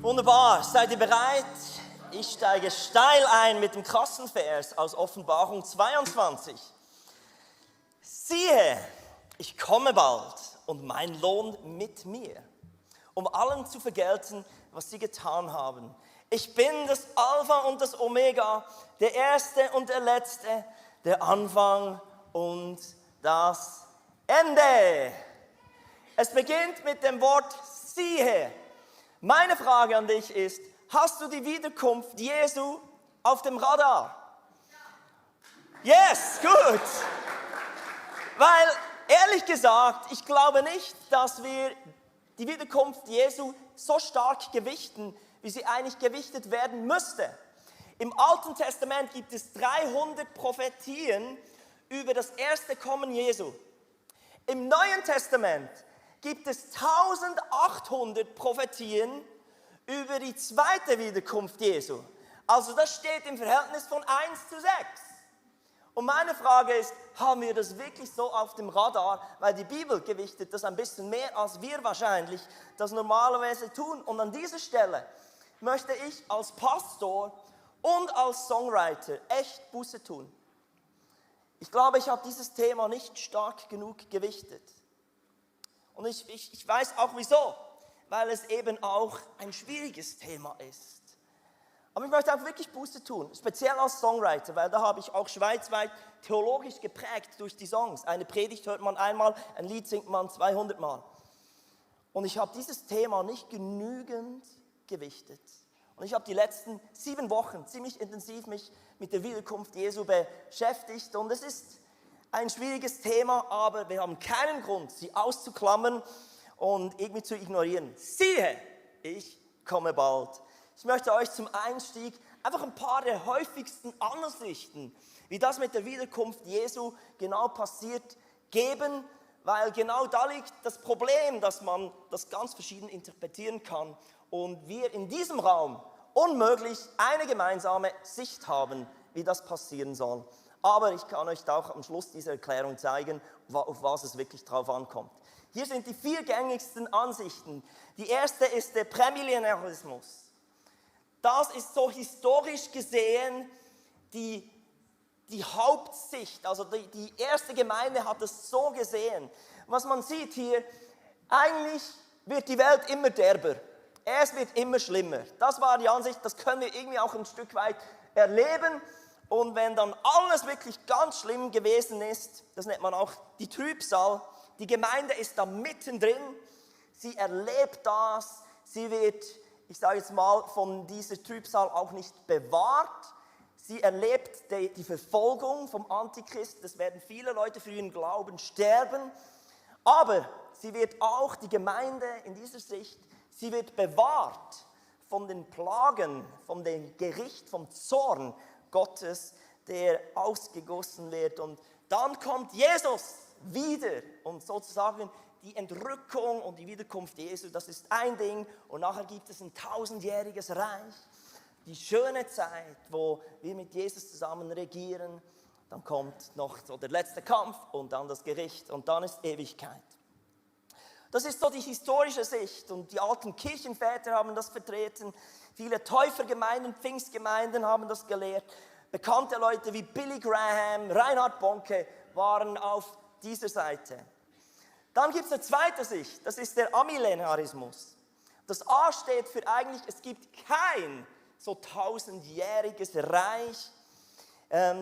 Wunderbar, seid ihr bereit? Ich steige steil ein mit dem krassen Vers aus Offenbarung 22. Siehe, ich komme bald und mein Lohn mit mir, um allen zu vergelten, was sie getan haben. Ich bin das Alpha und das Omega, der Erste und der Letzte, der Anfang und das Ende. Es beginnt mit dem Wort siehe. Meine Frage an dich ist, hast du die Wiederkunft Jesu auf dem Radar? Yes, gut. Weil, ehrlich gesagt, ich glaube nicht, dass wir die Wiederkunft Jesu so stark gewichten, wie sie eigentlich gewichtet werden müsste. Im Alten Testament gibt es 300 Prophetien über das erste Kommen Jesu. Im Neuen Testament gibt es 1800 Prophetien über die zweite Wiederkunft Jesu. Also das steht im Verhältnis von 1:6. Und meine Frage ist, haben wir das wirklich so auf dem Radar? Weil die Bibel gewichtet das ein bisschen mehr, als wir wahrscheinlich das normalerweise tun. Und an dieser Stelle möchte ich als Pastor und als Songwriter echt Buße tun. Ich glaube, ich habe dieses Thema nicht stark genug gewichtet. Und ich weiß auch wieso, weil es eben auch ein schwieriges Thema ist. Aber ich möchte auch wirklich Buße tun, speziell als Songwriter, weil da habe ich auch schweizweit theologisch geprägt durch die Songs. Eine Predigt hört man einmal, ein Lied singt man 200 Mal. Und ich habe dieses Thema nicht genügend gewichtet. Und ich habe die letzten 7 Wochen ziemlich intensiv mich mit der Wiederkunft Jesu beschäftigt. Und es ist ein schwieriges Thema, aber wir haben keinen Grund, sie auszuklammern und irgendwie zu ignorieren. Siehe, ich komme bald. Ich möchte euch zum Einstieg einfach ein paar der häufigsten Ansichten, wie das mit der Wiederkunft Jesu genau passiert, geben, weil genau da liegt das Problem, dass man das ganz verschieden interpretieren kann und wir in diesem Raum unmöglich eine gemeinsame Sicht haben, wie das passieren soll. Aber ich kann euch auch am Schluss dieser Erklärung zeigen, auf was es wirklich drauf ankommt. Hier sind die 4 gängigsten Ansichten. Die erste ist der Prämillenarismus. Das ist so historisch gesehen die Hauptsicht. Also die erste Gemeinde hat es so gesehen. Was man sieht hier, eigentlich wird die Welt immer derber. Es wird immer schlimmer. Das war die Ansicht, das können wir irgendwie auch ein Stück weit erleben. Und wenn dann alles wirklich ganz schlimm gewesen ist, das nennt man auch die Trübsal, die Gemeinde ist da mittendrin, sie erlebt das, sie wird, ich sage jetzt mal, von dieser Trübsal auch nicht bewahrt, sie erlebt die Verfolgung vom Antichrist, es werden viele Leute für ihren Glauben sterben, aber sie wird auch, die Gemeinde in dieser Sicht, sie wird bewahrt von den Plagen, von dem Gericht, vom Zorn Gottes, der ausgegossen wird. Und dann kommt Jesus wieder und sozusagen die Entrückung und die Wiederkunft Jesu, das ist ein Ding. Und nachher gibt es ein 1000-jähriges Reich, die schöne Zeit, wo wir mit Jesus zusammen regieren. Dann kommt noch so der letzte Kampf und dann das Gericht und dann ist Ewigkeit. Das ist so die historische Sicht und die alten Kirchenväter haben das vertreten. Viele Täufergemeinden, Pfingstgemeinden haben das gelehrt. Bekannte Leute wie Billy Graham, Reinhard Bonke waren auf dieser Seite. Dann gibt es eine zweite Sicht, das ist der Amillenarismus. Das A steht für eigentlich, es gibt kein so 1000-jähriges Reich.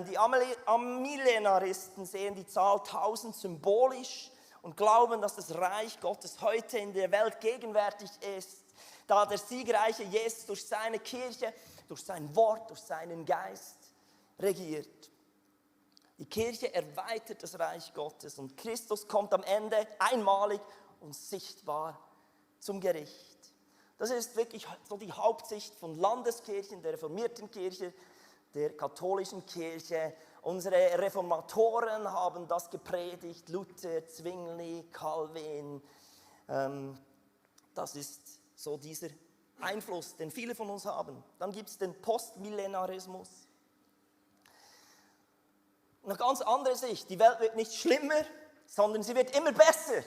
Die Amillenaristen sehen die Zahl 1000 symbolisch und glauben, dass das Reich Gottes heute in der Welt gegenwärtig ist, da der siegreiche Jesus durch seine Kirche, durch sein Wort, durch seinen Geist regiert. Die Kirche erweitert das Reich Gottes und Christus kommt am Ende einmalig und sichtbar zum Gericht. Das ist wirklich so die Hauptsicht von Landeskirchen, der reformierten Kirche, der katholischen Kirche. Unsere Reformatoren haben das gepredigt, Luther, Zwingli, Calvin. Das ist so dieser Einfluss, den viele von uns haben. Dann gibt es den Postmillenarismus. Eine ganz andere Sicht, die Welt wird nicht schlimmer, sondern sie wird immer besser,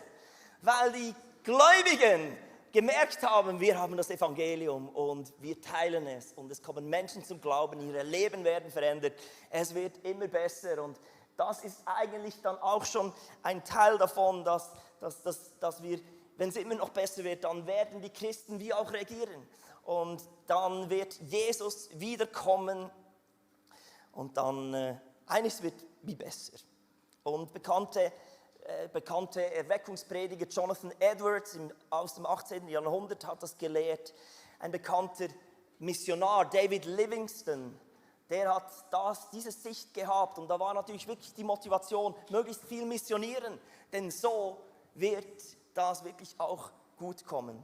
weil die Gläubigen gemerkt haben, wir haben das Evangelium und wir teilen es und es kommen Menschen zum Glauben, ihre Leben werden verändert, es wird immer besser und das ist eigentlich dann auch schon ein Teil davon, dass wir, wenn es immer noch besser wird, dann werden die Christen wie auch regieren und dann wird Jesus wiederkommen und dann eines wird wie besser. Und bekannte Erweckungsprediger Jonathan Edwards aus dem 18. Jahrhundert hat das gelehrt. Ein bekannter Missionar David Livingstone, der hat diese Sicht gehabt und da war natürlich wirklich die Motivation, möglichst viel missionieren, denn so wird das wirklich auch gut kommen.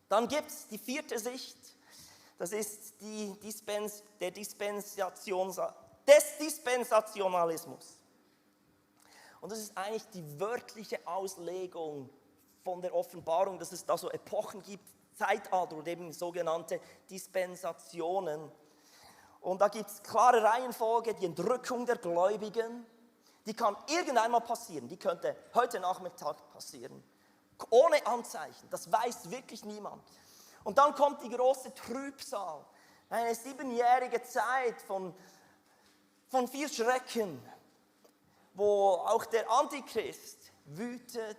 Dann gibt es die vierte Sicht, das ist der Dispensationalismus. Und das ist eigentlich die wörtliche Auslegung von der Offenbarung, dass es da so Epochen gibt, Zeitalter oder eben sogenannte Dispensationen. Und da gibt es klare Reihenfolge, die Entrückung der Gläubigen, die kann irgendeinmal passieren, die könnte heute Nachmittag passieren. Ohne Anzeichen, das weiß wirklich niemand. Und dann kommt die große Trübsal, eine 7-jährige Zeit von viel Schrecken, wo auch der Antichrist wütet,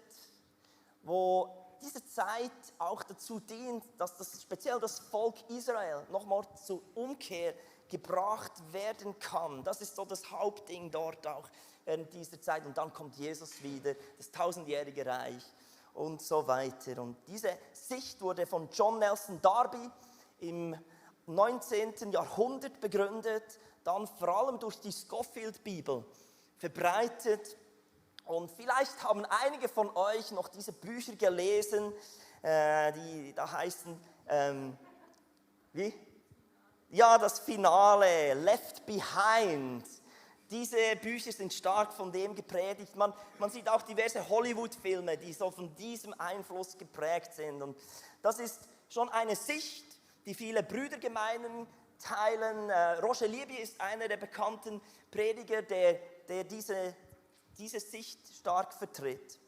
wo diese Zeit auch dazu dient, dass speziell das Volk Israel nochmal zur Umkehr gebracht werden kann. Das ist so das Hauptding dort auch während dieser Zeit. Und dann kommt Jesus wieder, das 1000-jährige Reich und so weiter. Und diese Sicht wurde von John Nelson Darby im 19. Jahrhundert begründet, dann vor allem durch die Scofield-Bibel verbreitet. Und vielleicht haben einige von euch noch diese Bücher gelesen, die da heißen, Ja, das Finale, Left Behind. Diese Bücher sind stark von dem geprägt. Man sieht auch diverse Hollywood-Filme, die so von diesem Einfluss geprägt sind. Und das ist schon eine Sicht, die viele Brüdergemeinden teilen. Roger Libby ist einer der bekannten Prediger, der diese Sicht stark vertritt.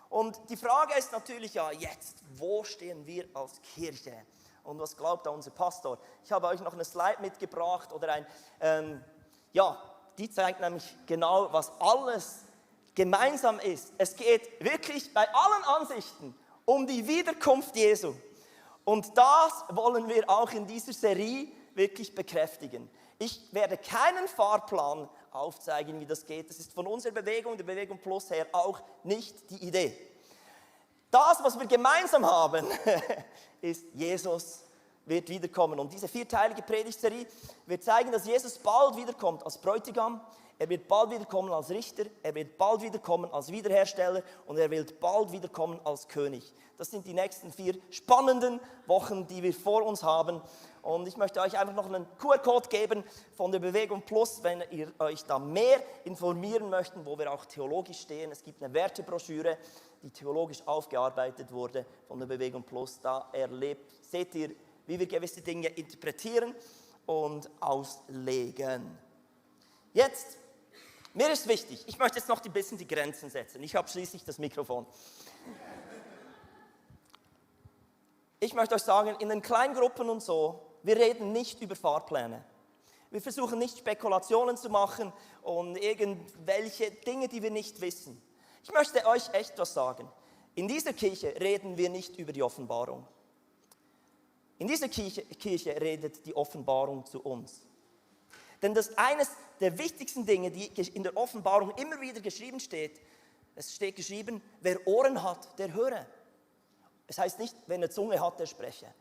Und die Frage ist natürlich ja jetzt, wo stehen wir als Kirche? Und was glaubt da unser Pastor? Ich habe euch noch eine Slide mitgebracht oder die zeigt nämlich genau, was alles gemeinsam ist. Es geht wirklich bei allen Ansichten um die Wiederkunft Jesu. Und das wollen wir auch in dieser Serie wirklich bekräftigen. Ich werde keinen Fahrplan aufzeigen, wie das geht. Das ist von unserer Bewegung, der Bewegung Plus her, auch nicht die Idee. Das, was wir gemeinsam haben, ist, Jesus wird wiederkommen. Und diese 4-teilige Predigtserie wird zeigen, dass Jesus bald wiederkommt als Bräutigam, er wird bald wiederkommen als Richter, er wird bald wiederkommen als Wiederhersteller und er wird bald wiederkommen als König. Das sind die nächsten 4 spannenden Wochen, die wir vor uns haben. Und ich möchte euch einfach noch einen QR-Code geben von der Bewegung Plus, wenn ihr euch da mehr informieren möchtet, wo wir auch theologisch stehen. Es gibt eine Wertebroschüre, die theologisch aufgearbeitet wurde von der Bewegung Plus. Da seht ihr, wie wir gewisse Dinge interpretieren und auslegen. Jetzt, mir ist wichtig, ich möchte jetzt noch ein bisschen die Grenzen setzen. Ich habe schließlich das Mikrofon. Ich möchte euch sagen, in den Kleingruppen und so, wir reden nicht über Fahrpläne. Wir versuchen nicht Spekulationen zu machen und irgendwelche Dinge, die wir nicht wissen. Ich möchte euch echt was sagen. In dieser Kirche reden wir nicht über die Offenbarung. In dieser Kirche redet die Offenbarung zu uns. Denn das ist eines der wichtigsten Dinge, die in der Offenbarung immer wieder geschrieben steht. Es steht geschrieben, wer Ohren hat, der höre. Es heißt nicht, wer eine Zunge hat, der spreche.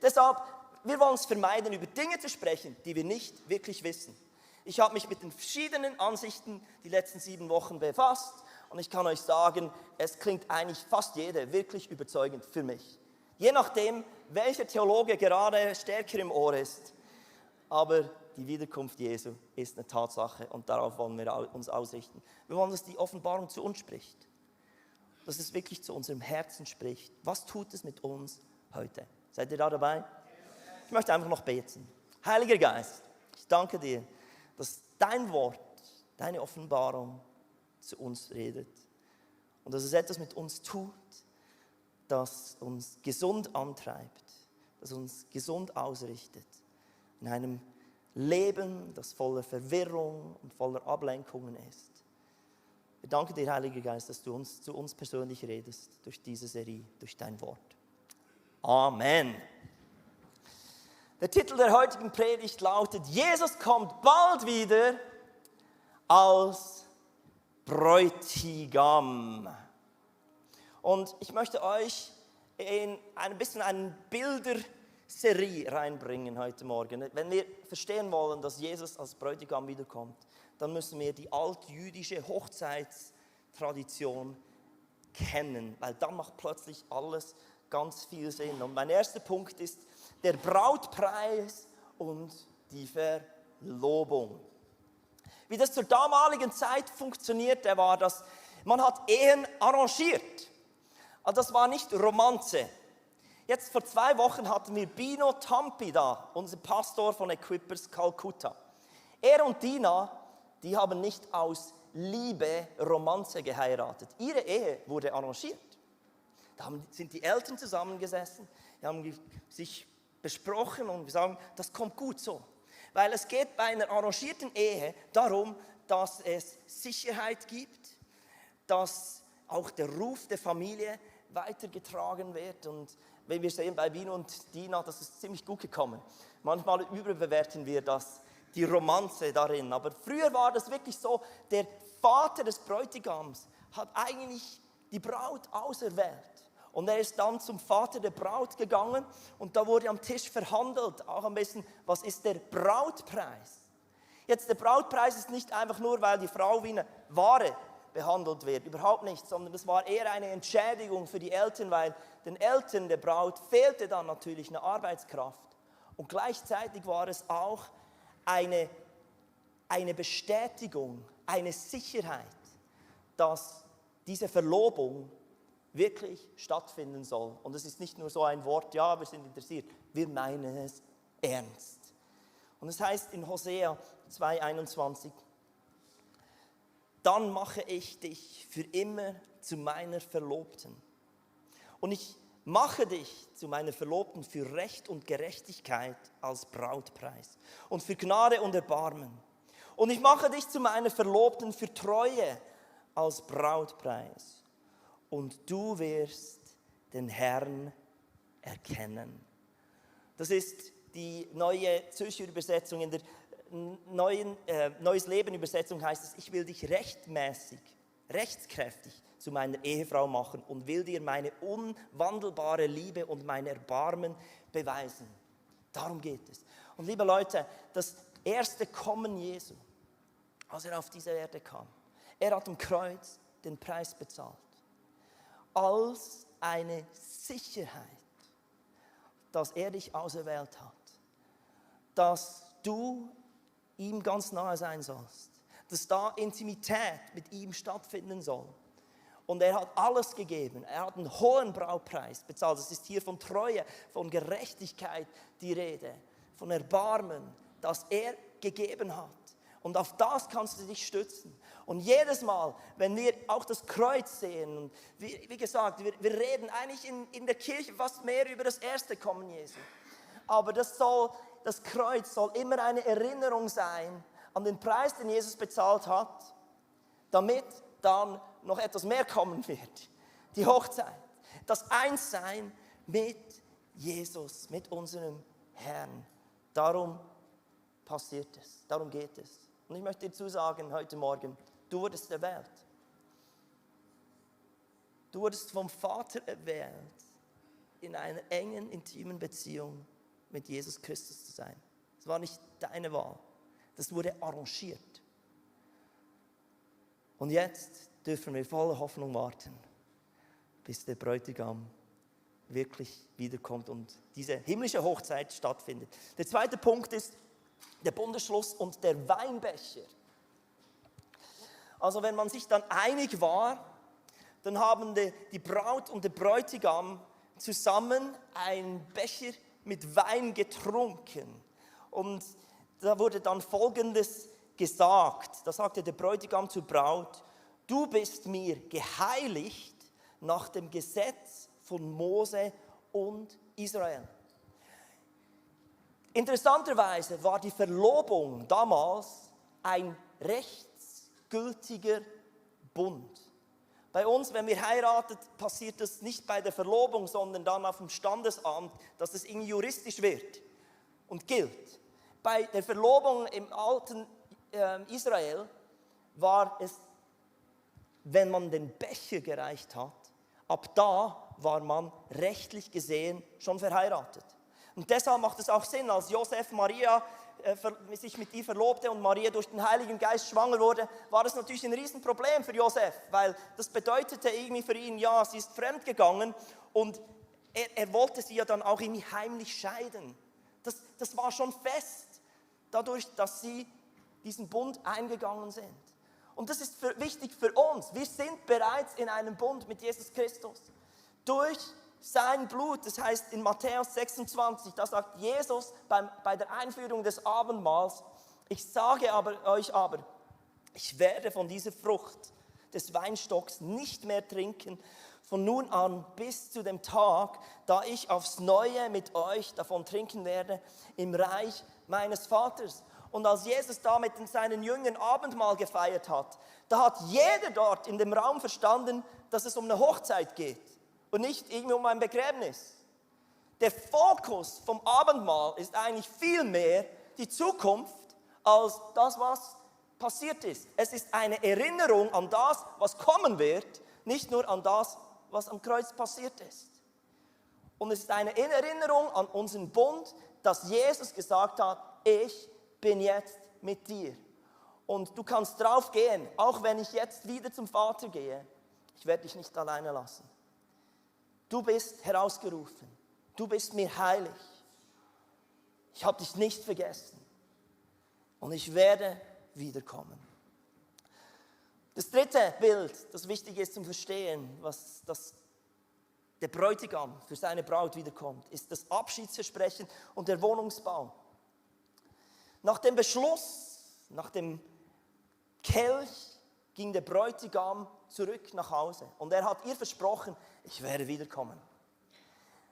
Deshalb, wir wollen es vermeiden, über Dinge zu sprechen, die wir nicht wirklich wissen. Ich habe mich mit den verschiedenen Ansichten die letzten 7 Wochen befasst und ich kann euch sagen, es klingt eigentlich fast jede wirklich überzeugend für mich. Je nachdem, welcher Theologe gerade stärker im Ohr ist. Aber die Wiederkunft Jesu ist eine Tatsache und darauf wollen wir uns ausrichten. Wir wollen, dass die Offenbarung zu uns spricht. Dass es wirklich zu unserem Herzen spricht. Was tut es mit uns heute? Seid ihr da dabei? Ich möchte einfach noch beten. Heiliger Geist, ich danke dir, dass dein Wort, deine Offenbarung zu uns redet. Und dass es etwas mit uns tut. das uns gesund antreibt, das uns gesund ausrichtet. In einem Leben, das voller Verwirrung und voller Ablenkungen ist. Wir danken dir, Heiliger Geist, dass du zu uns persönlich redest durch diese Serie, durch dein Wort. Amen. Der Titel der heutigen Predigt lautet: Jesus kommt bald wieder als Bräutigam. Und ich möchte euch in ein bisschen eine Bilderserie reinbringen heute Morgen. Wenn wir verstehen wollen, dass Jesus als Bräutigam wiederkommt, dann müssen wir die altjüdische Hochzeitstradition kennen, weil dann macht plötzlich alles ganz viel Sinn. Und mein erster Punkt ist der Brautpreis und die Verlobung. Wie das zur damaligen Zeit funktionierte, war, dass man hat Ehen arrangiert. Also das war nicht Romanze. Jetzt vor 2 Wochen hatten wir Bino Tampi da, unser Pastor von Equippers Calcutta. Er und Dina, die haben nicht aus Liebe Romanze geheiratet. Ihre Ehe wurde arrangiert. Da sind die Eltern zusammengesessen, die haben sich besprochen und wir sagen, das kommt gut so. Weil es geht bei einer arrangierten Ehe darum, dass es Sicherheit gibt, dass auch der Ruf der Familie weitergetragen wird. Und wenn wir sehen bei Bino und Dina, das ist ziemlich gut gekommen. Manchmal überbewerten wir die Romanze darin. Aber früher war das wirklich so, der Vater des Bräutigams hat eigentlich die Braut auserwählt. Und er ist dann zum Vater der Braut gegangen und da wurde am Tisch verhandelt, auch ein bisschen, was ist der Brautpreis? Jetzt, der Brautpreis ist nicht einfach nur, weil die Frau wie eine Ware behandelt wird, überhaupt nicht, sondern das war eher eine Entschädigung für die Eltern, weil den Eltern der Braut fehlte dann natürlich eine Arbeitskraft. Und gleichzeitig war es auch eine Bestätigung, eine Sicherheit, dass diese Verlobung wirklich stattfinden soll. Und es ist nicht nur so ein Wort, ja, wir sind interessiert, wir meinen es ernst. Und es heißt in Hosea 2,21, dann mache ich dich für immer zu meiner Verlobten. Und ich mache dich zu meiner Verlobten für Recht und Gerechtigkeit als Brautpreis und für Gnade und Erbarmen. Und ich mache dich zu meiner Verlobten für Treue als Brautpreis. Und du wirst den Herrn erkennen. Das ist die neue Zürcher Übersetzung. In der neuen Neues Leben Übersetzung heißt es, ich will dich rechtmäßig, rechtskräftig zu meiner Ehefrau machen und will dir meine unwandelbare Liebe und mein Erbarmen beweisen. Darum geht es. Und liebe Leute, das erste Kommen Jesu, als er auf diese Erde kam, er hat am Kreuz den Preis bezahlt. Als eine Sicherheit, dass er dich auserwählt hat, dass du ihm ganz nahe sein sollst, dass da Intimität mit ihm stattfinden soll. Und er hat alles gegeben, er hat einen hohen Brautpreis bezahlt. Es ist hier von Treue, von Gerechtigkeit die Rede, von Erbarmen, das er gegeben hat. Und auf das kannst du dich stützen. Und jedes Mal, wenn wir auch das Kreuz sehen, und wie gesagt, wir reden eigentlich in der Kirche fast mehr über das erste Kommen Jesu. Aber das Kreuz soll immer eine Erinnerung sein an den Preis, den Jesus bezahlt hat, damit dann noch etwas mehr kommen wird. Die Hochzeit, das Einssein mit Jesus, mit unserem Herrn. Darum passiert es, darum geht es. Und ich möchte dir zusagen heute Morgen, du wurdest erwählt. Du wurdest vom Vater erwählt, in einer engen, intimen Beziehung mit Jesus Christus zu sein. Es war nicht deine Wahl, das wurde arrangiert. Und jetzt dürfen wir voller Hoffnung warten, bis der Bräutigam wirklich wiederkommt und diese himmlische Hochzeit stattfindet. Der zweite Punkt ist der Bundesschluss und der Weinbecher. Also wenn man sich dann einig war, dann haben die Braut und der Bräutigam zusammen einen Becher mit Wein getrunken. Und da wurde dann Folgendes gesagt. Da sagte der Bräutigam zur Braut, du bist mir geheiligt nach dem Gesetz von Mose und Israel. Interessanterweise war die Verlobung damals ein rechtsgültiger Bund. Bei uns, wenn wir heiraten, passiert das nicht bei der Verlobung, sondern dann auf dem Standesamt, dass es irgendwie juristisch wird und gilt. Bei der Verlobung im alten Israel war es, wenn man den Becher gereicht hat, ab da war man rechtlich gesehen schon verheiratet. Und deshalb macht es auch Sinn, als Josef Maria sich mit ihr verlobte und Maria durch den Heiligen Geist schwanger wurde, war das natürlich ein Riesenproblem für Josef, weil das bedeutete irgendwie für ihn, ja, sie ist fremdgegangen und er wollte sie ja dann auch irgendwie heimlich scheiden. Das war schon fest, dadurch, dass sie diesen Bund eingegangen sind. Und das ist wichtig für uns. Wir sind bereits in einem Bund mit Jesus Christus. Durch sein Blut, das heißt in Matthäus 26, da sagt Jesus bei der Einführung des Abendmahls, ich sage euch aber, ich werde von dieser Frucht des Weinstocks nicht mehr trinken, von nun an bis zu dem Tag, da ich aufs Neue mit euch davon trinken werde, im Reich meines Vaters. Und als Jesus da mit seinen Jüngern Abendmahl gefeiert hat, da hat jeder dort in dem Raum verstanden, dass es um eine Hochzeit geht und nicht irgendwie um ein Begräbnis. Der Fokus vom Abendmahl ist eigentlich viel mehr die Zukunft als das, was passiert ist. Es ist eine Erinnerung an das, was kommen wird, nicht nur an das, was am Kreuz passiert ist. Und es ist eine Erinnerung an unseren Bund, dass Jesus gesagt hat, ich bin jetzt mit dir. Und du kannst drauf gehen, auch wenn ich jetzt wieder zum Vater gehe, ich werde dich nicht alleine lassen. Du bist herausgerufen. Du bist mir heilig. Ich habe dich nicht vergessen. Und ich werde wiederkommen. Das dritte Bild, das wichtig ist zum Verstehen, dass der Bräutigam für seine Braut wiederkommt, ist das Abschiedsversprechen und der Wohnungsbau. Nach dem Beschluss, nach dem Kelch, ging der Bräutigam zurück nach Hause. Und er hat ihr versprochen, ich werde wiederkommen.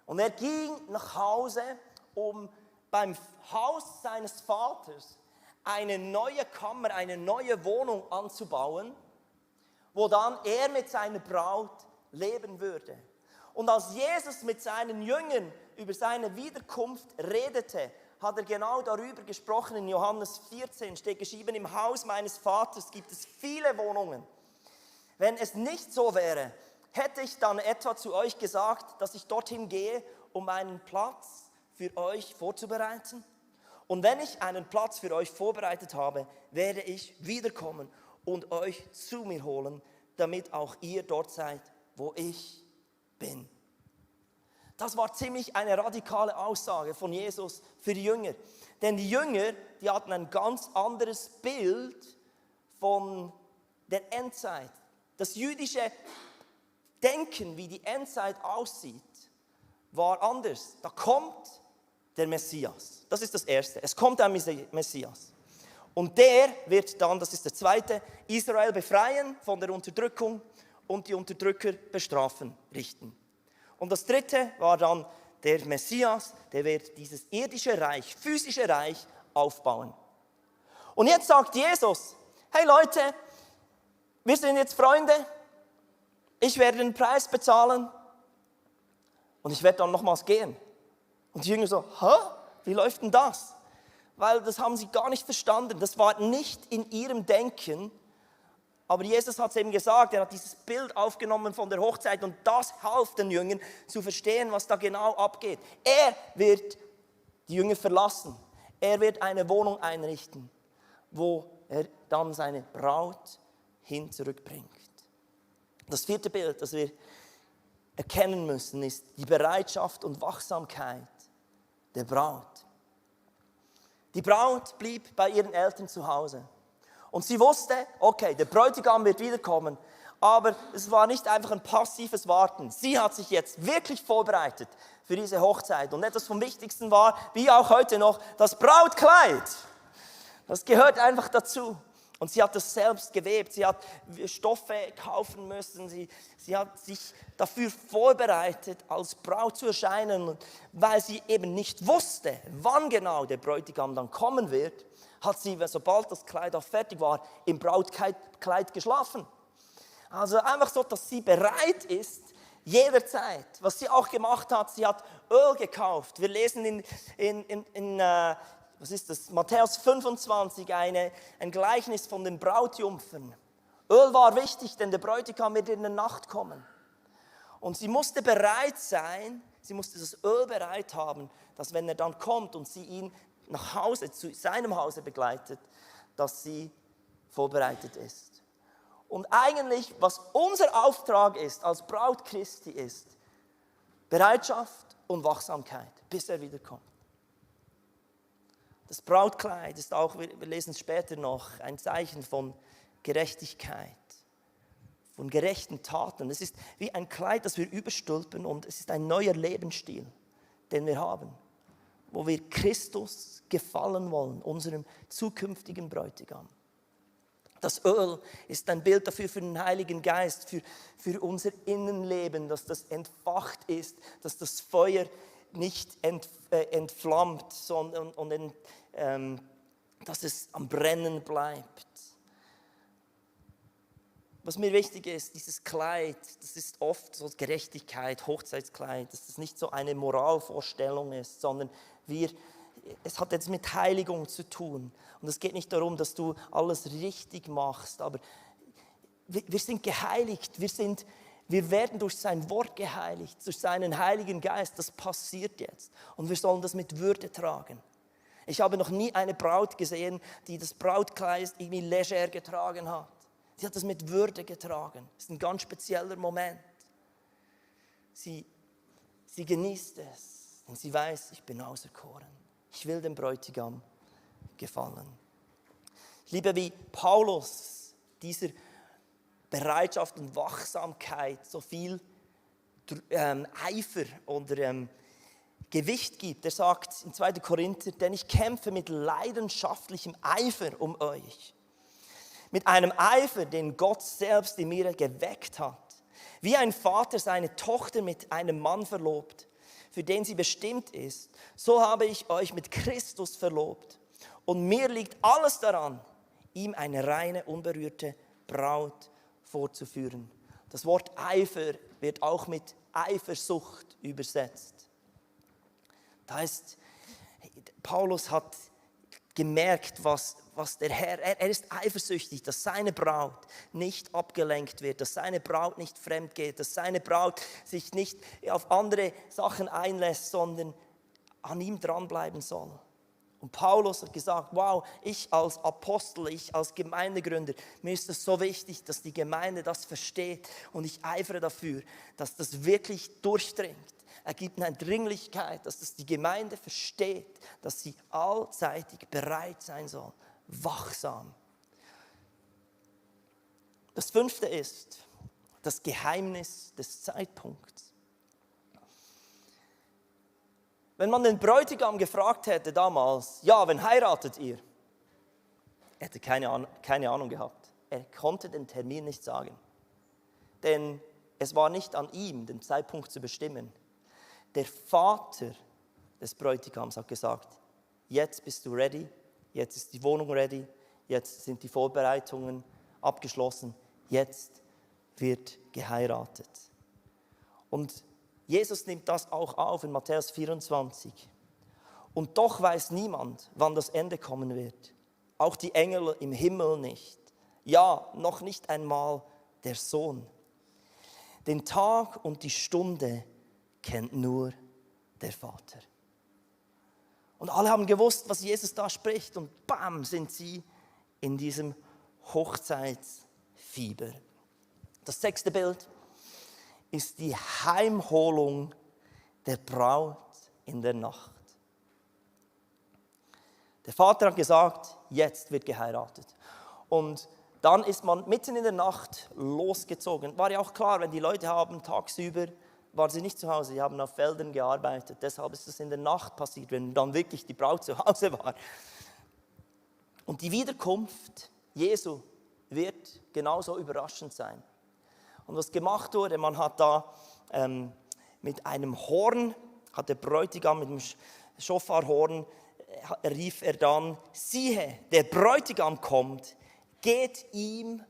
Und er ging nach Hause, um beim Haus seines Vaters eine neue Kammer, eine neue Wohnung anzubauen, wo dann er mit seiner Braut leben würde. Und als Jesus mit seinen Jüngern über seine Wiederkunft redete, hat er genau darüber gesprochen. In Johannes 14 steht geschrieben, im Haus meines Vaters gibt es viele Wohnungen. Wenn es nicht so wäre, hätte ich dann etwa zu euch gesagt, dass ich dorthin gehe, um einen Platz für euch vorzubereiten? Und wenn ich einen Platz für euch vorbereitet habe, werde ich wiederkommen und euch zu mir holen, damit auch ihr dort seid, wo ich bin. Das war ziemlich eine radikale Aussage von Jesus für die Jünger. Denn die Jünger, die hatten ein ganz anderes Bild von der Endzeit. Das jüdische Denken, wie die Endzeit aussieht, war anders. Da kommt der Messias. Das ist das Erste. Es kommt ein Messias. Und der wird dann, das ist der zweite, Israel befreien von der Unterdrückung und die Unterdrücker bestrafen, richten. Und das dritte war dann der Messias, der wird dieses irdische Reich, physische Reich aufbauen. Und jetzt sagt Jesus, hey Leute, wir sind jetzt Freunde, ich werde den Preis bezahlen und ich werde dann nochmals gehen. Und die Jünger so, wie läuft denn das? Weil das haben sie gar nicht verstanden, das war nicht in ihrem Denken. Aber Jesus hat es eben gesagt, er hat dieses Bild aufgenommen von der Hochzeit und das half den Jüngern zu verstehen, was da genau abgeht. Er wird die Jünger verlassen. Er wird eine Wohnung einrichten, wo er dann seine Braut hin zurückbringt. Das vierte Bild, das wir erkennen müssen, ist die Bereitschaft und Wachsamkeit der Braut. Die Braut blieb bei ihren Eltern zu Hause. Und sie wusste, okay, der Bräutigam wird wiederkommen, aber es war nicht einfach ein passives Warten. Sie hat sich jetzt wirklich vorbereitet für diese Hochzeit. Und etwas vom Wichtigsten war, wie auch heute noch, das Brautkleid. Das gehört einfach dazu. Und sie hat das selbst gewebt, sie hat Stoffe kaufen müssen, sie hat sich dafür vorbereitet, als Braut zu erscheinen. Und weil sie eben nicht wusste, wann genau der Bräutigam dann kommen wird, hat sie, sobald das Kleid auch fertig war, im Brautkleid geschlafen. Also einfach so, dass sie bereit ist, jederzeit. Was sie auch gemacht hat, sie hat Öl gekauft. Wir lesen in was ist das? Matthäus 25, ein Gleichnis von den Brautjungfern. Öl war wichtig, denn der Bräutigam wird in der Nacht kommen. Und sie musste bereit sein, sie musste das Öl bereit haben, dass wenn er dann kommt und sie ihn nach Hause, zu seinem Hause begleitet, dass sie vorbereitet ist. Und eigentlich, was unser Auftrag ist, als Braut Christi ist, Bereitschaft und Wachsamkeit, bis er wiederkommt. Das Brautkleid ist auch, wir lesen es später noch, ein Zeichen von Gerechtigkeit, von gerechten Taten. Es ist wie ein Kleid, das wir überstülpen und es ist ein neuer Lebensstil, den wir haben, wo wir Christus gefallen wollen, unserem zukünftigen Bräutigam. Das Öl ist ein Bild dafür für den Heiligen Geist, für unser Innenleben, dass das entfacht ist, dass das Feuer nicht entflammt, sondern dass es am Brennen bleibt. Was mir wichtig ist, dieses Kleid, das ist oft so Gerechtigkeit, Hochzeitskleid, dass das nicht so eine Moralvorstellung ist, sondern es hat jetzt mit Heiligung zu tun. Und es geht nicht darum, dass du alles richtig machst, aber wir sind geheiligt, wir werden durch sein Wort geheiligt, durch seinen Heiligen Geist, das passiert jetzt. Und wir sollen das mit Würde tragen. Ich habe noch nie eine Braut gesehen, die das Brautkleid irgendwie leger getragen hat. Sie hat das mit Würde getragen. Das ist ein ganz spezieller Moment. Sie genießt es, denn sie weiß, ich bin auserkoren. Ich will dem Bräutigam gefallen. Ich liebe, wie Paulus dieser Bereitschaft und Wachsamkeit so viel Eifer oder Gewicht gibt. Er sagt in 2. Korinther, denn ich kämpfe mit leidenschaftlichem Eifer um euch. Mit einem Eifer, den Gott selbst in mir geweckt hat. Wie ein Vater seine Tochter mit einem Mann verlobt, für den sie bestimmt ist, so habe ich euch mit Christus verlobt. Und mir liegt alles daran, ihm eine reine, unberührte Braut vorzuführen. Das Wort Eifer wird auch mit Eifersucht übersetzt. Das heißt, Paulus hat gemerkt, was der Herr, er ist eifersüchtig, dass seine Braut nicht abgelenkt wird, dass seine Braut nicht fremd geht, dass seine Braut sich nicht auf andere Sachen einlässt, sondern an ihm dranbleiben soll. Und Paulus hat gesagt, wow, ich als Apostel, ich als Gemeindegründer, mir ist es so wichtig, dass die Gemeinde das versteht und ich eifere dafür, dass das wirklich durchdringt. Er gibt eine Dringlichkeit, dass das die Gemeinde versteht, dass sie allzeitig bereit sein soll, wachsam. Das 5. ist das Geheimnis des Zeitpunkts. Wenn man den Bräutigam gefragt hätte damals, ja, wann heiratet ihr? Er hätte keine Ahnung gehabt. Er konnte den Termin nicht sagen. Denn es war nicht an ihm, den Zeitpunkt zu bestimmen. Der Vater des Bräutigams hat gesagt, jetzt bist du ready, jetzt ist die Wohnung ready, jetzt sind die Vorbereitungen abgeschlossen, jetzt wird geheiratet. Und Jesus nimmt das auch auf in Matthäus 24. Und doch weiß niemand, wann das Ende kommen wird. Auch die Engel im Himmel nicht. Ja, noch nicht einmal der Sohn. Den Tag und die Stunde kennt nur der Vater. Und alle haben gewusst, was Jesus da spricht. Und bam, sind sie in diesem Hochzeitsfieber. Das 6. Bild ist die Heimholung der Braut in der Nacht. Der Vater hat gesagt, jetzt wird geheiratet. Und dann ist man mitten in der Nacht losgezogen. War ja auch klar, wenn die Leute haben tagsüber, waren sie nicht zu Hause, sie haben auf Feldern gearbeitet. Deshalb ist es in der Nacht passiert, wenn dann wirklich die Braut zu Hause war. Und die Wiederkunft Jesu wird genauso überraschend sein. Und was gemacht wurde, man hat da mit einem Horn, hat der Bräutigam mit dem Schofarhorn, rief er dann, siehe, der Bräutigam kommt, geht ihm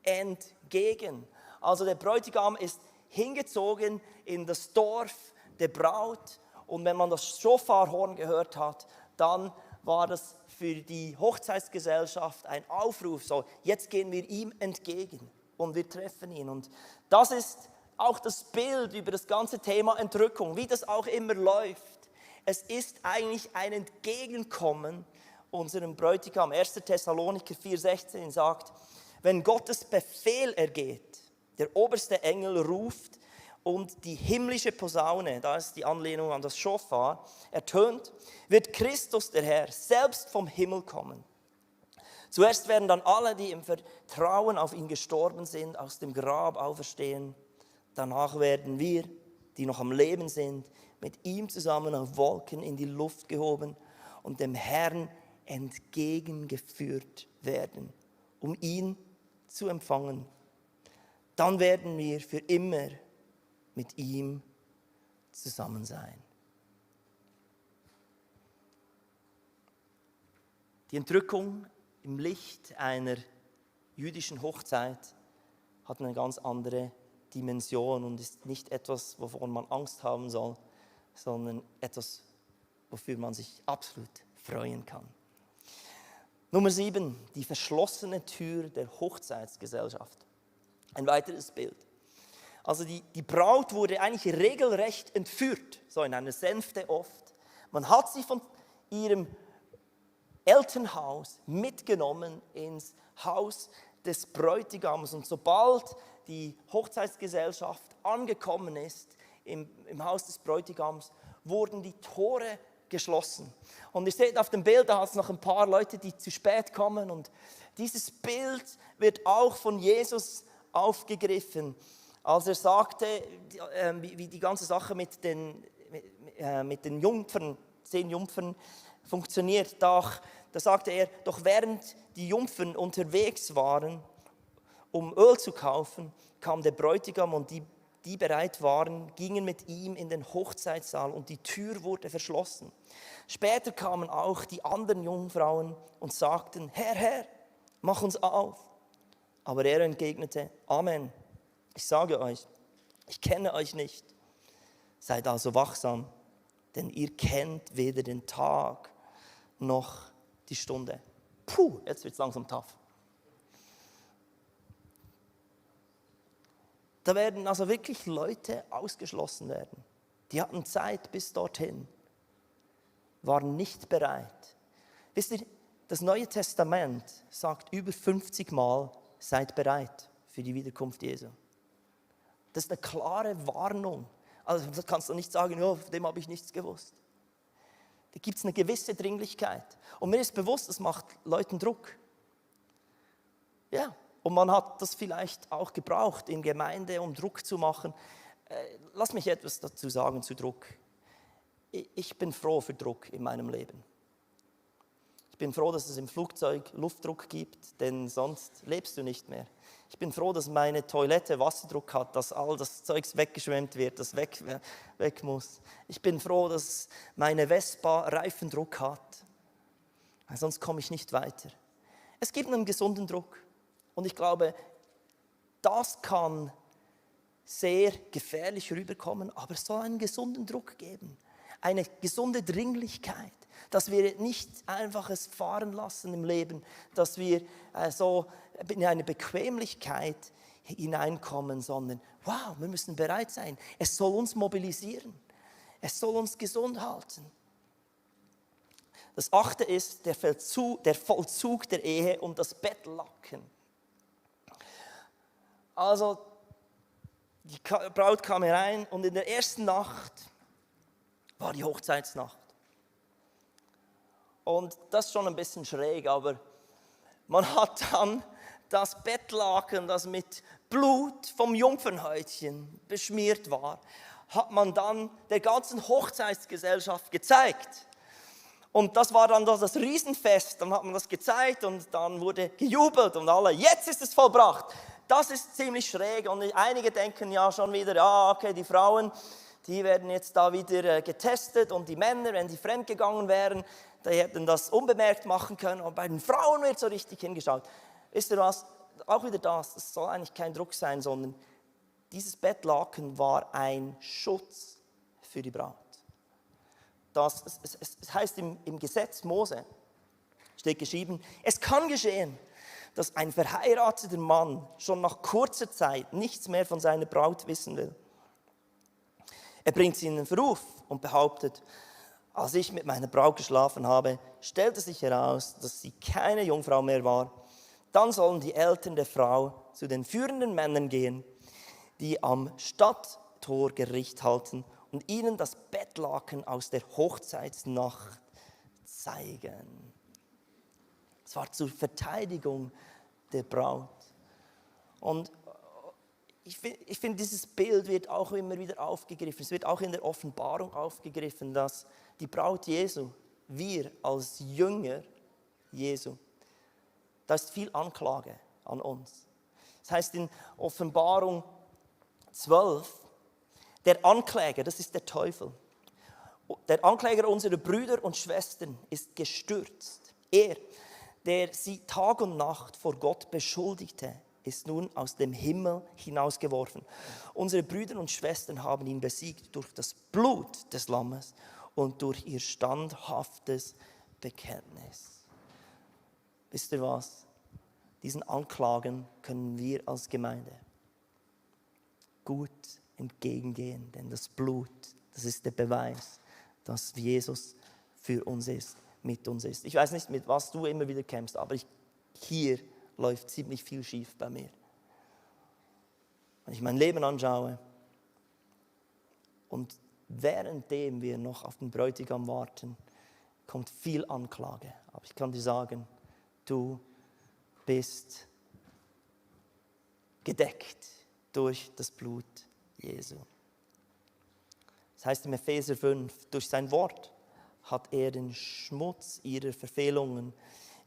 entgegen. Also der Bräutigam ist hingezogen in das Dorf der Braut und wenn man das Schofarhorn gehört hat, dann war das für die Hochzeitsgesellschaft ein Aufruf, so jetzt gehen wir ihm entgegen und wir treffen ihn. Und das ist auch das Bild über das ganze Thema Entrückung, wie das auch immer läuft. Es ist eigentlich ein Entgegenkommen unserem Bräutigam. 1. Thessaloniker 4,16 sagt, wenn Gottes Befehl ergeht, der oberste Engel ruft und die himmlische Posaune, da ist die Anlehnung an das Schofar, ertönt, wird Christus der Herr selbst vom Himmel kommen. Zuerst werden dann alle, die im Vertrauen auf ihn gestorben sind, aus dem Grab auferstehen. Danach werden wir, die noch am Leben sind, mit ihm zusammen auf Wolken in die Luft gehoben und dem Herrn entgegengeführt werden, um ihn zu empfangen. Dann werden wir für immer mit ihm zusammen sein. Die Entrückung im Licht einer jüdischen Hochzeit hat eine ganz andere Dimension und ist nicht etwas, wovon man Angst haben soll, sondern etwas, wofür man sich absolut freuen kann. Nummer 7, die verschlossene Tür der Hochzeitsgesellschaft. Ein weiteres Bild. Also die Braut wurde eigentlich regelrecht entführt, so in einer Sänfte oft. Man hat sie von ihrem Elternhaus mitgenommen ins Haus des Bräutigams. Und sobald die Hochzeitsgesellschaft angekommen ist im Haus des Bräutigams, wurden die Tore geschlossen. Und ihr seht auf dem Bild, da hat es noch ein paar Leute, die zu spät kommen. Und dieses Bild wird auch von Jesus aufgegriffen, als er sagte, wie die ganze Sache mit den Jungfern, 10 Jungfern funktioniert. Da sagte er, doch während die Jungfern unterwegs waren, um Öl zu kaufen, kam der Bräutigam und die bereit waren, gingen mit ihm in den Hochzeitssaal und die Tür wurde verschlossen. Später kamen auch die anderen Jungfrauen und sagten, Herr, Herr, mach uns auf. Aber er entgegnete, Amen, ich sage euch, ich kenne euch nicht. Seid also wachsam, denn ihr kennt weder den Tag noch die Stunde. Puh, jetzt wird es langsam tough. Da werden also wirklich Leute ausgeschlossen werden. Die hatten Zeit bis dorthin, waren nicht bereit. Wisst ihr, das Neue Testament sagt über 50 Mal, seid bereit für die Wiederkunft Jesu. Das ist eine klare Warnung. Also das kannst du nicht sagen, ja, von dem habe ich nichts gewusst. Da gibt es eine gewisse Dringlichkeit. Und mir ist bewusst, das macht Leuten Druck. Ja, und man hat das vielleicht auch gebraucht in Gemeinde, um Druck zu machen. Lass mich etwas dazu sagen zu Druck. Ich bin froh für Druck in meinem Leben. Ich bin froh, dass es im Flugzeug Luftdruck gibt, denn sonst lebst du nicht mehr. Ich bin froh, dass meine Toilette Wasserdruck hat, dass all das Zeugs weggeschwemmt wird, das weg muss. Ich bin froh, dass meine Vespa Reifendruck hat, sonst komme ich nicht weiter. Es gibt einen gesunden Druck und ich glaube, das kann sehr gefährlich rüberkommen, aber es soll einen gesunden Druck geben, eine gesunde Dringlichkeit, dass wir nicht einfach es fahren lassen im Leben, dass wir so in eine Bequemlichkeit hineinkommen, sondern wow, wir müssen bereit sein. Es soll uns mobilisieren. Es soll uns gesund halten. Das 8. ist der Vollzug der Ehe und das Bettlaken. Also die Braut kam herein und in der ersten Nacht war die Hochzeitsnacht. Und das ist schon ein bisschen schräg, aber man hat dann das Bettlaken, das mit Blut vom Jungfernhäutchen beschmiert war, hat man dann der ganzen Hochzeitsgesellschaft gezeigt. Und das war dann das Riesenfest. Dann hat man das gezeigt und dann wurde gejubelt und alle, jetzt ist es vollbracht. Das ist ziemlich schräg und einige denken ja schon wieder, ja okay, die Frauen, die werden jetzt da wieder getestet und die Männer, wenn die fremdgegangen wären, die hätten das unbemerkt machen können. Und bei den Frauen wird so richtig hingeschaut. Wisst ihr was? Auch wieder das, es soll eigentlich kein Druck sein, sondern dieses Bettlaken war ein Schutz für die Braut. Es heißt im Gesetz Mose, steht geschrieben, es kann geschehen, dass ein verheirateter Mann schon nach kurzer Zeit nichts mehr von seiner Braut wissen will. Er bringt sie in den Verruf und behauptet, als ich mit meiner Braut geschlafen habe, stellte sich heraus, dass sie keine Jungfrau mehr war. Dann sollen die Eltern der Frau zu den führenden Männern gehen, die am Stadttor Gericht halten und ihnen das Bettlaken aus der Hochzeitsnacht zeigen. Es war zur Verteidigung der Braut. Und ich finde, dieses Bild wird auch immer wieder aufgegriffen. Es wird auch in der Offenbarung aufgegriffen, dass die Braut Jesu, wir als Jünger Jesu, da ist viel Anklage an uns. Das heißt in Offenbarung 12, der Ankläger, das ist der Teufel. Der Ankläger unserer Brüder und Schwestern ist gestürzt. Er, der sie Tag und Nacht vor Gott beschuldigte, ist nun aus dem Himmel hinausgeworfen. Unsere Brüder und Schwestern haben ihn besiegt durch das Blut des Lammes und durch ihr standhaftes Bekenntnis. Wisst ihr was? Diesen Anklagen können wir als Gemeinde gut entgegengehen, denn das Blut, das ist der Beweis, dass Jesus für uns ist, mit uns ist. Ich weiß nicht, mit was du immer wieder kämpfst, aber hier läuft ziemlich viel schief bei mir. Wenn ich mein Leben anschaue und währenddem wir noch auf den Bräutigam warten, kommt viel Anklage. Aber ich kann dir sagen, du bist gedeckt durch das Blut Jesu. Das heißt im Epheser 5, durch sein Wort hat er den Schmutz ihrer Verfehlungen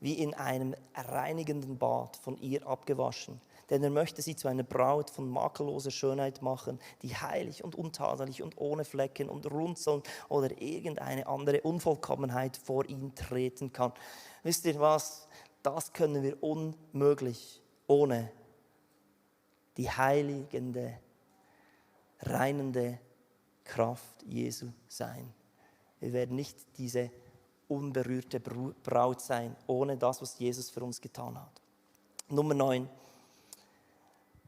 wie in einem reinigenden Bad von ihr abgewaschen. Denn er möchte sie zu einer Braut von makelloser Schönheit machen, die heilig und untadelig und ohne Flecken und Runzeln oder irgendeine andere Unvollkommenheit vor ihn treten kann. Wisst ihr was? Das können wir unmöglich ohne die heiligende, reinende Kraft Jesu sein. Wir werden nicht diese unberührte Braut sein, ohne das, was Jesus für uns getan hat. Nummer 9,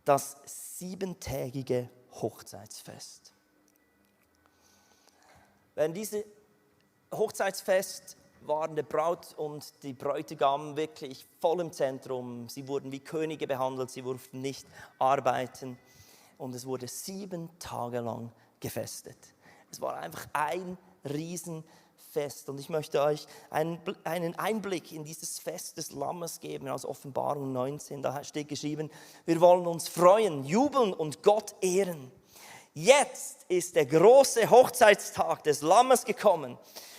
das 7-tägige Hochzeitsfest. Während dieses Hochzeitsfest waren der Braut und die Bräutigam wirklich voll im Zentrum. Sie wurden wie Könige behandelt, sie durften nicht arbeiten. Und es wurde 7 Tage lang gefestet. Es war einfach ein Riesenfest. Und ich möchte euch einen Einblick in dieses Fest des Lammes geben, aus Offenbarung 19. Da steht geschrieben, wir wollen uns freuen, jubeln und Gott ehren. Jetzt ist der große Hochzeitstag des Lammes gekommen.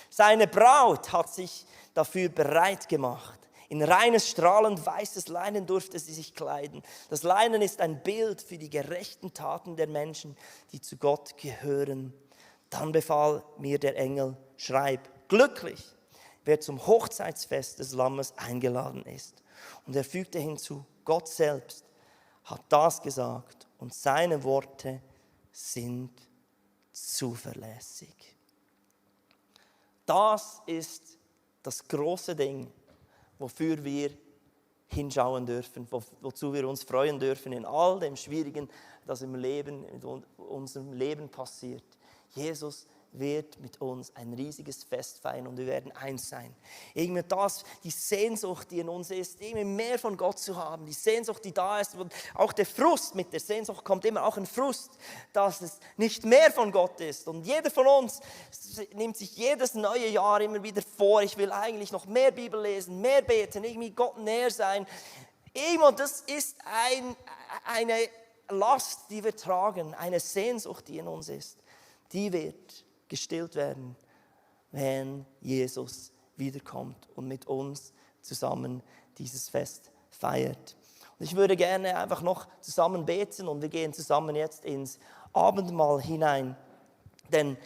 Seine Braut hat sich dafür bereit gemacht. In reines, strahlend weißes Leinen durfte sie sich kleiden. Das Leinen ist ein Bild für die gerechten Taten der Menschen, die zu Gott gehören. Dann befahl mir der Engel, schreib, glücklich, wer zum Hochzeitsfest des Lammes eingeladen ist. Und er fügte hinzu, Gott selbst hat das gesagt und seine Worte sind zuverlässig. Das ist das große Ding, wofür wir hinschauen dürfen, wozu wir uns freuen dürfen in all dem Schwierigen, das im Leben, in unserem Leben passiert. Jesus wird mit uns ein riesiges Fest feiern und wir werden eins sein. Irgendwie das, die Sehnsucht, die in uns ist, irgendwie mehr von Gott zu haben, die Sehnsucht, die da ist, und auch der Frust, mit der Sehnsucht kommt immer auch ein Frust, dass es nicht mehr von Gott ist. Und jeder von uns nimmt sich jedes neue Jahr immer wieder vor, ich will eigentlich noch mehr Bibel lesen, mehr beten, irgendwie Gott näher sein. Irgendwo, das ist eine Last, die wir tragen, eine Sehnsucht, die in uns ist. Die wird gestillt werden, wenn Jesus wiederkommt und mit uns zusammen dieses Fest feiert. Und ich würde gerne einfach noch zusammen beten und wir gehen zusammen jetzt ins Abendmahl hinein. Denn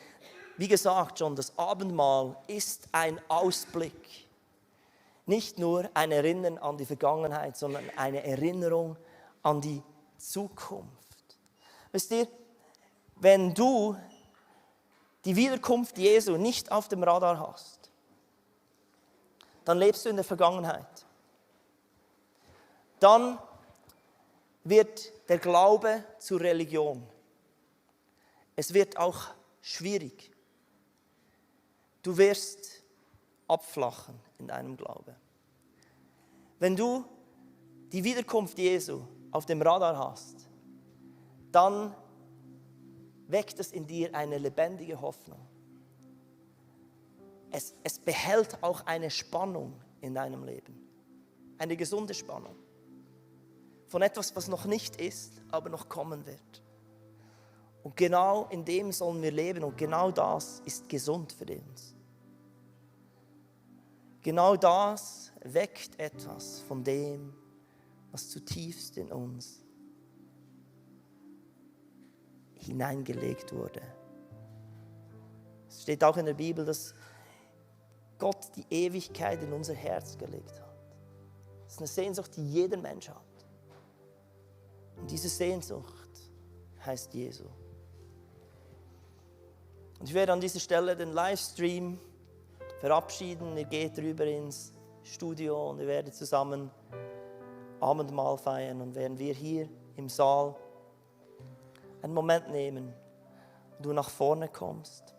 wie gesagt schon, das Abendmahl ist ein Ausblick. Nicht nur ein Erinnern an die Vergangenheit, sondern eine Erinnerung an die Zukunft. Wisst ihr, wenn du die Wiederkunft Jesu nicht auf dem Radar hast, dann lebst du in der Vergangenheit. Dann wird der Glaube zur Religion. Es wird auch schwierig. Du wirst abflachen in deinem Glaube. Wenn du die Wiederkunft Jesu auf dem Radar hast, dann weckt es in dir eine lebendige Hoffnung. Es behält auch eine Spannung in deinem Leben. Eine gesunde Spannung. Von etwas, was noch nicht ist, aber noch kommen wird. Und genau in dem sollen wir leben und genau das ist gesund für uns. Genau das weckt etwas von dem, was zutiefst in uns hineingelegt wurde. Es steht auch in der Bibel, dass Gott die Ewigkeit in unser Herz gelegt hat. Das ist eine Sehnsucht, die jeder Mensch hat. Und diese Sehnsucht heißt Jesu. Und ich werde an dieser Stelle den Livestream verabschieden. Ihr geht rüber ins Studio und ihr werdet zusammen Abendmahl feiern. Und während wir hier im Saal einen Moment nehmen und du nach vorne kommst,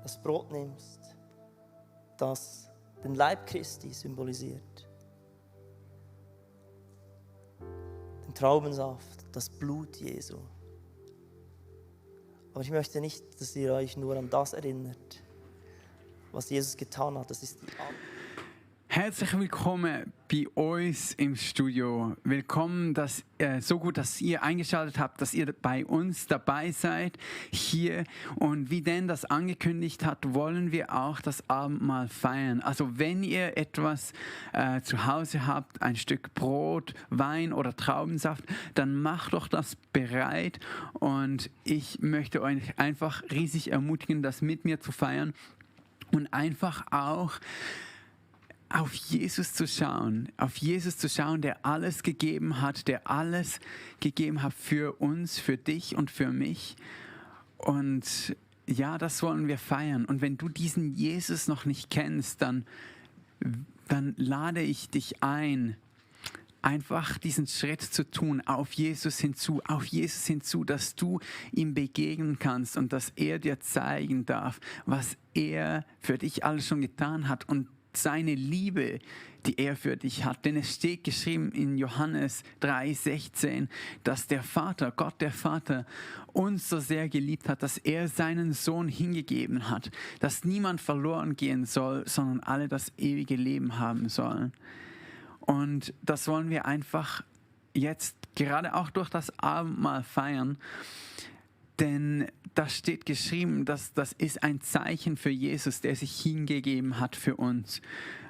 das Brot nimmst, das den Leib Christi symbolisiert, den Traubensaft, das Blut Jesu. Aber ich möchte nicht, dass ihr euch nur an das erinnert, was Jesus getan hat. Das ist die Abend. Herzlich willkommen bei uns im Studio. Willkommen, so gut, dass ihr eingeschaltet habt, dass ihr bei uns dabei seid hier. Und wie denn das angekündigt hat, wollen wir auch das Abendmahl feiern. Also wenn ihr etwas zu Hause habt, ein Stück Brot, Wein oder Traubensaft, dann macht doch das bereit. Und ich möchte euch einfach riesig ermutigen, das mit mir zu feiern und einfach auch auf Jesus zu schauen, der alles gegeben hat, für uns, für dich und für mich. Und ja, das wollen wir feiern. Und wenn du diesen Jesus noch nicht kennst, dann lade ich dich ein, einfach diesen Schritt zu tun, auf Jesus hinzu, dass du ihm begegnen kannst und dass er dir zeigen darf, was er für dich alles schon getan hat und seine Liebe, die er für dich hat. Denn es steht geschrieben in Johannes 3,16, dass Gott der Vater, uns so sehr geliebt hat, dass er seinen Sohn hingegeben hat, dass niemand verloren gehen soll, sondern alle das ewige Leben haben sollen. Und das wollen wir einfach jetzt gerade auch durch das Abendmahl feiern. Denn da steht geschrieben, dass das ist ein Zeichen für Jesus, der sich hingegeben hat für uns.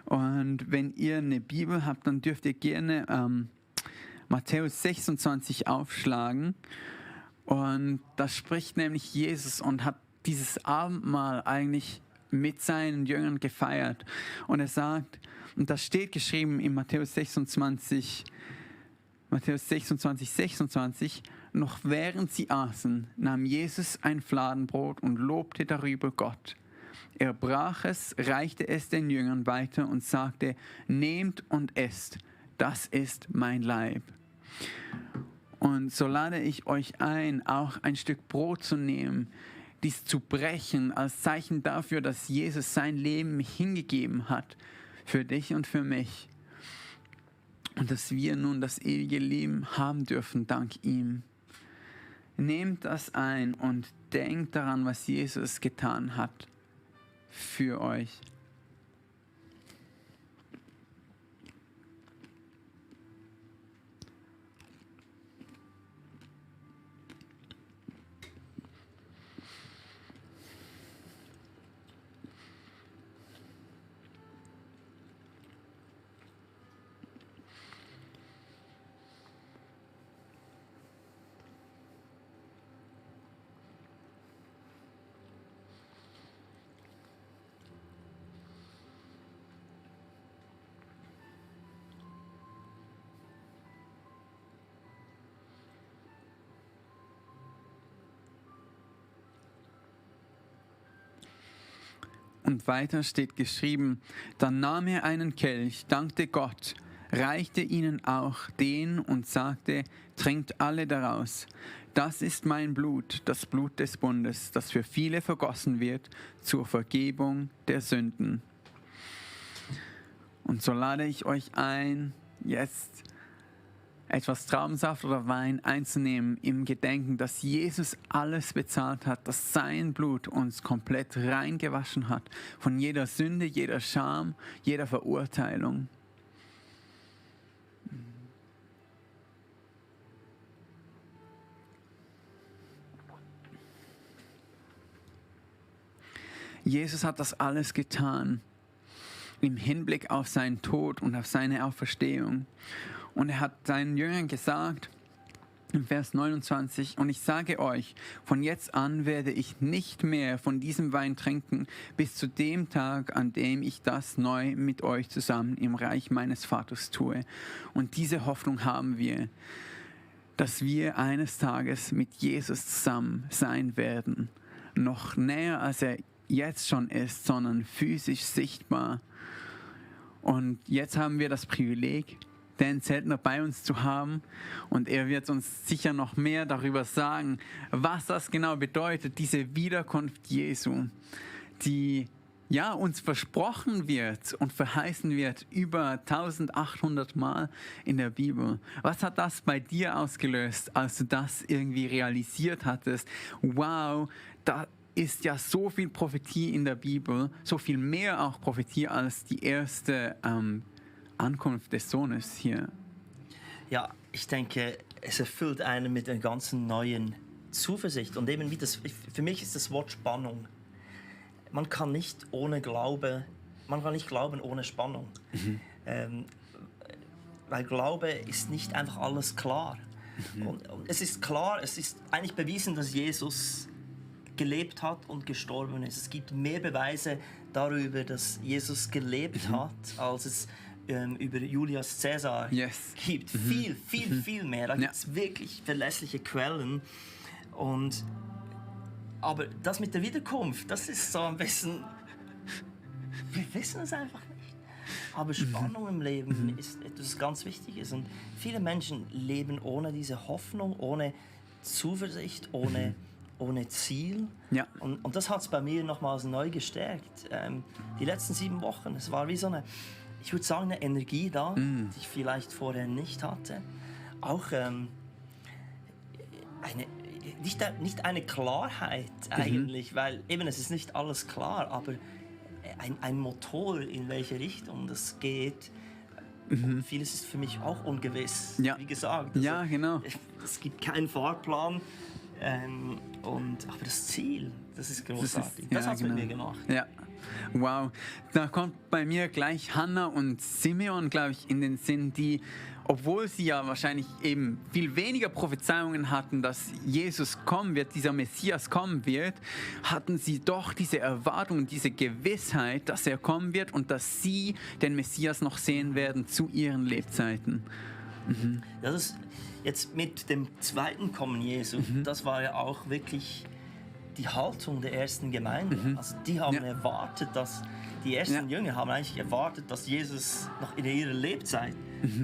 Und wenn ihr eine Bibel habt, dann dürft ihr gerne Matthäus 26 aufschlagen. Und da spricht nämlich Jesus und hat dieses Abendmahl eigentlich mit seinen Jüngern gefeiert. Und er sagt, und das steht geschrieben in Matthäus 26, 26, noch während sie aßen, nahm Jesus ein Fladenbrot und lobte darüber Gott. Er brach es, reichte es den Jüngern weiter und sagte, nehmt und esst, das ist mein Leib. Und so lade ich euch ein, auch ein Stück Brot zu nehmen, dies zu brechen, als Zeichen dafür, dass Jesus sein Leben hingegeben hat, für dich und für mich. Und dass wir nun das ewige Leben haben dürfen, dank ihm. Nehmt das ein und denkt daran, was Jesus getan hat für euch. Und weiter steht geschrieben, dann nahm er einen Kelch, dankte Gott, reichte ihnen auch den und sagte, trinkt alle daraus. Das ist mein Blut, das Blut des Bundes, das für viele vergossen wird zur Vergebung der Sünden. Und so lade ich euch ein, jetzt etwas Traubensaft oder Wein einzunehmen im Gedenken, dass Jesus alles bezahlt hat, dass sein Blut uns komplett reingewaschen hat von jeder Sünde, jeder Scham, jeder Verurteilung. Jesus hat das alles getan im Hinblick auf seinen Tod und auf seine Auferstehung. Und er hat seinen Jüngern gesagt, im Vers 29, und ich sage euch, von jetzt an werde ich nicht mehr von diesem Wein trinken, bis zu dem Tag, an dem ich das neu mit euch zusammen im Reich meines Vaters tue. Und diese Hoffnung haben wir, dass wir eines Tages mit Jesus zusammen sein werden. Noch näher, als er jetzt schon ist, sondern physisch sichtbar. Und jetzt haben wir das Privileg, den Zeltner bei uns zu haben, und er wird uns sicher noch mehr darüber sagen, was das genau bedeutet, diese Wiederkunft Jesu, die uns versprochen wird und verheißen wird über 1800 Mal in der Bibel. Was hat das bei dir ausgelöst, als du das irgendwie realisiert hattest? Wow, da ist ja so viel Prophetie in der Bibel, so viel mehr auch Prophetie als die erste Ankunft des Sohnes hier. Ja, ich denke, es erfüllt einen mit einer ganz neuen Zuversicht. Und eben für mich ist das Wort Spannung. Man kann nicht glauben ohne Spannung. Weil Glaube ist nicht einfach alles klar. Und es ist klar, es ist eigentlich bewiesen, dass Jesus gelebt hat und gestorben ist. Es gibt mehr Beweise darüber, dass Jesus gelebt hat, als es über Julius Caesar gibt. Viel mehr. Da gibt es wirklich verlässliche Quellen. Aber das mit der Wiederkunft, das ist so ein bisschen... Wir wissen es einfach nicht. Aber Spannung im Leben ist etwas ganz Wichtiges. Und viele Menschen leben ohne diese Hoffnung, ohne Zuversicht, ohne Ziel. Ja. Und das hat es bei mir nochmals neu gestärkt. Die letzten 7 Wochen, es war wie so eine, ich würde sagen, eine Energie da, die ich vielleicht vorher nicht hatte. Auch nicht eine Klarheit eigentlich, weil eben es ist nicht alles klar, aber ein Motor, in welche Richtung das geht. Und vieles ist für mich auch ungewiss, wie gesagt. Also, ja, genau. Es gibt keinen Fahrplan. Aber das Ziel, das ist großartig. Das hat es mit mir gemacht. Ja, wow. Da kommt bei mir gleich Hannah und Simeon, glaube ich, in den Sinn, die, obwohl sie ja wahrscheinlich eben viel weniger Prophezeiungen hatten, dass Jesus kommen wird, dieser Messias kommen wird, hatten sie doch diese Erwartung, diese Gewissheit, dass er kommen wird und dass sie den Messias noch sehen werden zu ihren Lebzeiten. Das ist jetzt mit dem zweiten Kommen Jesu, das war ja auch wirklich die Haltung der ersten Gemeinde. Also die haben erwartet, dass die ersten Jünger haben eigentlich erwartet, dass Jesus noch in ihrer Lebzeit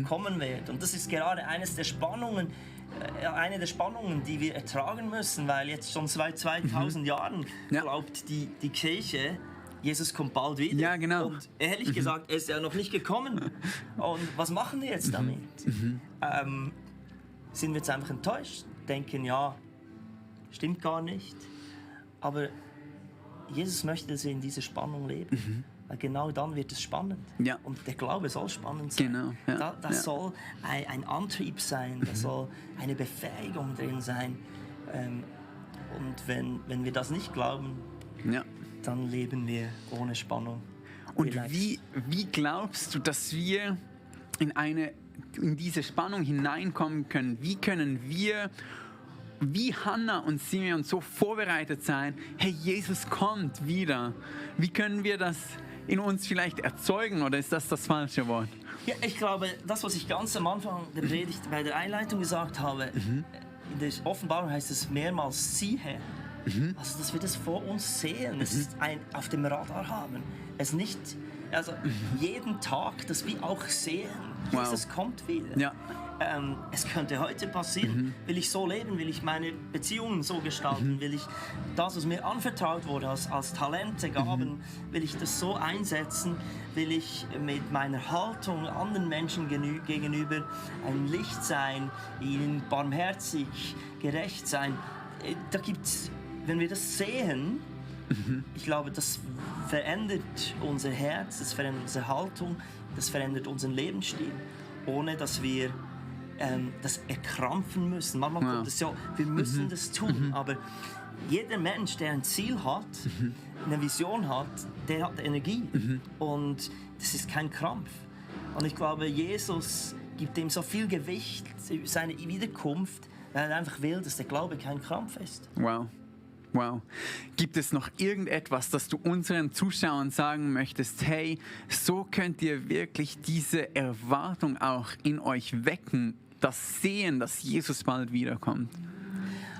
kommen wird. Und das ist gerade eine der Spannungen, die wir ertragen müssen, weil jetzt schon seit 2000 Jahren glaubt die Kirche, Jesus kommt bald wieder. Ja, genau. Und ehrlich gesagt, er ist ja noch nicht gekommen. Und was machen wir jetzt damit? Sind wir jetzt einfach enttäuscht? Denken, ja, stimmt gar nicht. Aber Jesus möchte, dass wir in dieser Spannung leben. Weil genau dann wird es spannend. Ja. Und der Glaube soll spannend sein. Genau. Ja. Das soll ein Antrieb sein, da soll eine Befähigung drin sein. Und wenn wir das nicht glauben, dann leben wir ohne Spannung. Und wie glaubst du, dass wir in diese Spannung hineinkommen können? Wie können wir, wie Hannah und Simeon, so vorbereitet sein, hey, Jesus kommt wieder? Wie können wir das in uns vielleicht erzeugen, oder ist das falsche Wort? Ja, ich glaube, das, was ich ganz am Anfang der Predigt bei der Einleitung gesagt habe, in der Offenbarung heißt es mehrmals, siehe. Also, dass wir das vor uns sehen, es ist auf dem Radar haben. Es nicht, also jeden Tag, dass wir auch sehen, Wow. Jesus kommt wieder. Ja. Es könnte heute passieren. Will ich so leben? Will ich meine Beziehungen so gestalten? Will ich das, was mir anvertraut wurde, als Talente, Gaben, will ich das so einsetzen? Will ich mit meiner Haltung anderen Menschen gegenüber ein Licht sein, ihnen barmherzig, gerecht sein? Da gibt's, wenn wir das sehen, ich glaube, das verändert unser Herz, das verändert unsere Haltung, das verändert unseren Lebensstil, ohne dass wir das erkrampfen müssen. Manchmal kommt es ja, wir müssen das tun, aber jeder Mensch, der ein Ziel hat, eine Vision hat, der hat Energie und das ist kein Krampf. Und ich glaube, Jesus gibt dem so viel Gewicht, seine Wiederkunft, weil er einfach will, dass der Glaube kein Krampf ist. Wow. Wow. Gibt es noch irgendetwas, das du unseren Zuschauern sagen möchtest? Hey, so könnt ihr wirklich diese Erwartung auch in euch wecken, das Sehen, dass Jesus bald wiederkommt.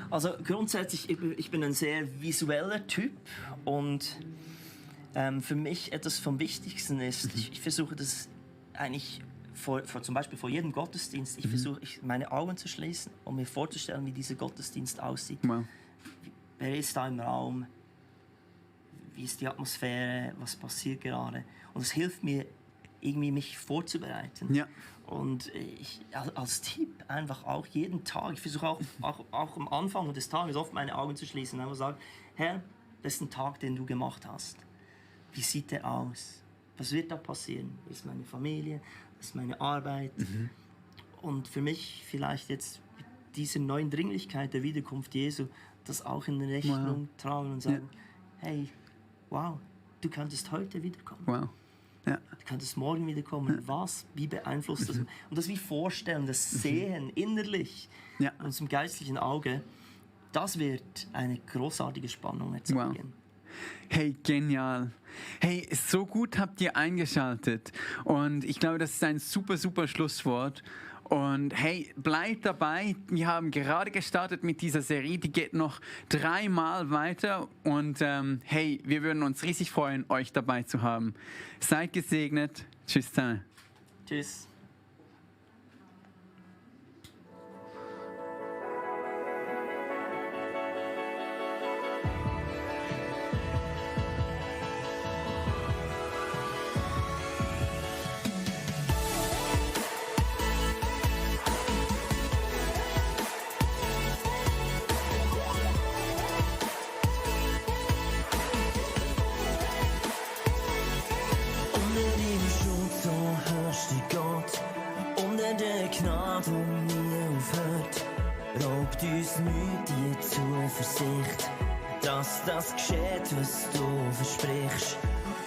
Also grundsätzlich, ich bin ein sehr visueller Typ und für mich etwas vom Wichtigsten ist, ich versuche das eigentlich zum Beispiel vor jedem Gottesdienst, ich versuche meine Augen zu schließen, um mir vorzustellen, wie dieser Gottesdienst aussieht. Wow. Wer ist da im Raum? Wie ist die Atmosphäre? Was passiert gerade? Und es hilft mir, irgendwie mich vorzubereiten. Ja. Und ich als Tipp einfach auch jeden Tag, ich versuche auch am Anfang des Tages oft meine Augen zu schließen und einfach sagen, Herr, das ist ein Tag, den du gemacht hast. Wie sieht der aus? Was wird da passieren? Das ist meine Familie, das ist meine Arbeit. Und für mich vielleicht jetzt mit dieser neuen Dringlichkeit der Wiederkunft Jesu, das auch in Rechnung tragen und sagen, hey, wow, du könntest heute wiederkommen. Wow. Ja. Du könntest morgen wiederkommen. Was? Wie beeinflusst das? Und das wie vorstellen, das Sehen innerlich, unserem geistlichen Auge, das wird eine großartige Spannung erzeugen. Wow. Hey, genial. Hey, so gut habt ihr eingeschaltet. Und ich glaube, das ist ein super, super Schlusswort. Und hey, bleibt dabei. Wir haben gerade gestartet mit dieser Serie. Die geht noch 3 Mal weiter. Und hey, wir würden uns riesig freuen, euch dabei zu haben. Seid gesegnet. Tschüss zusammen. Tschüss. Gnade, die nie aufhört, raubt uns nicht die Zuversicht, dass das geschieht, was du versprichst.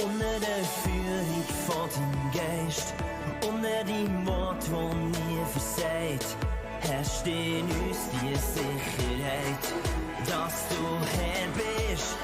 Unter der Führung von deinem Geist, unter deinem Wort, das nie versagt, herrscht in uns die Sicherheit, dass du Herr bist.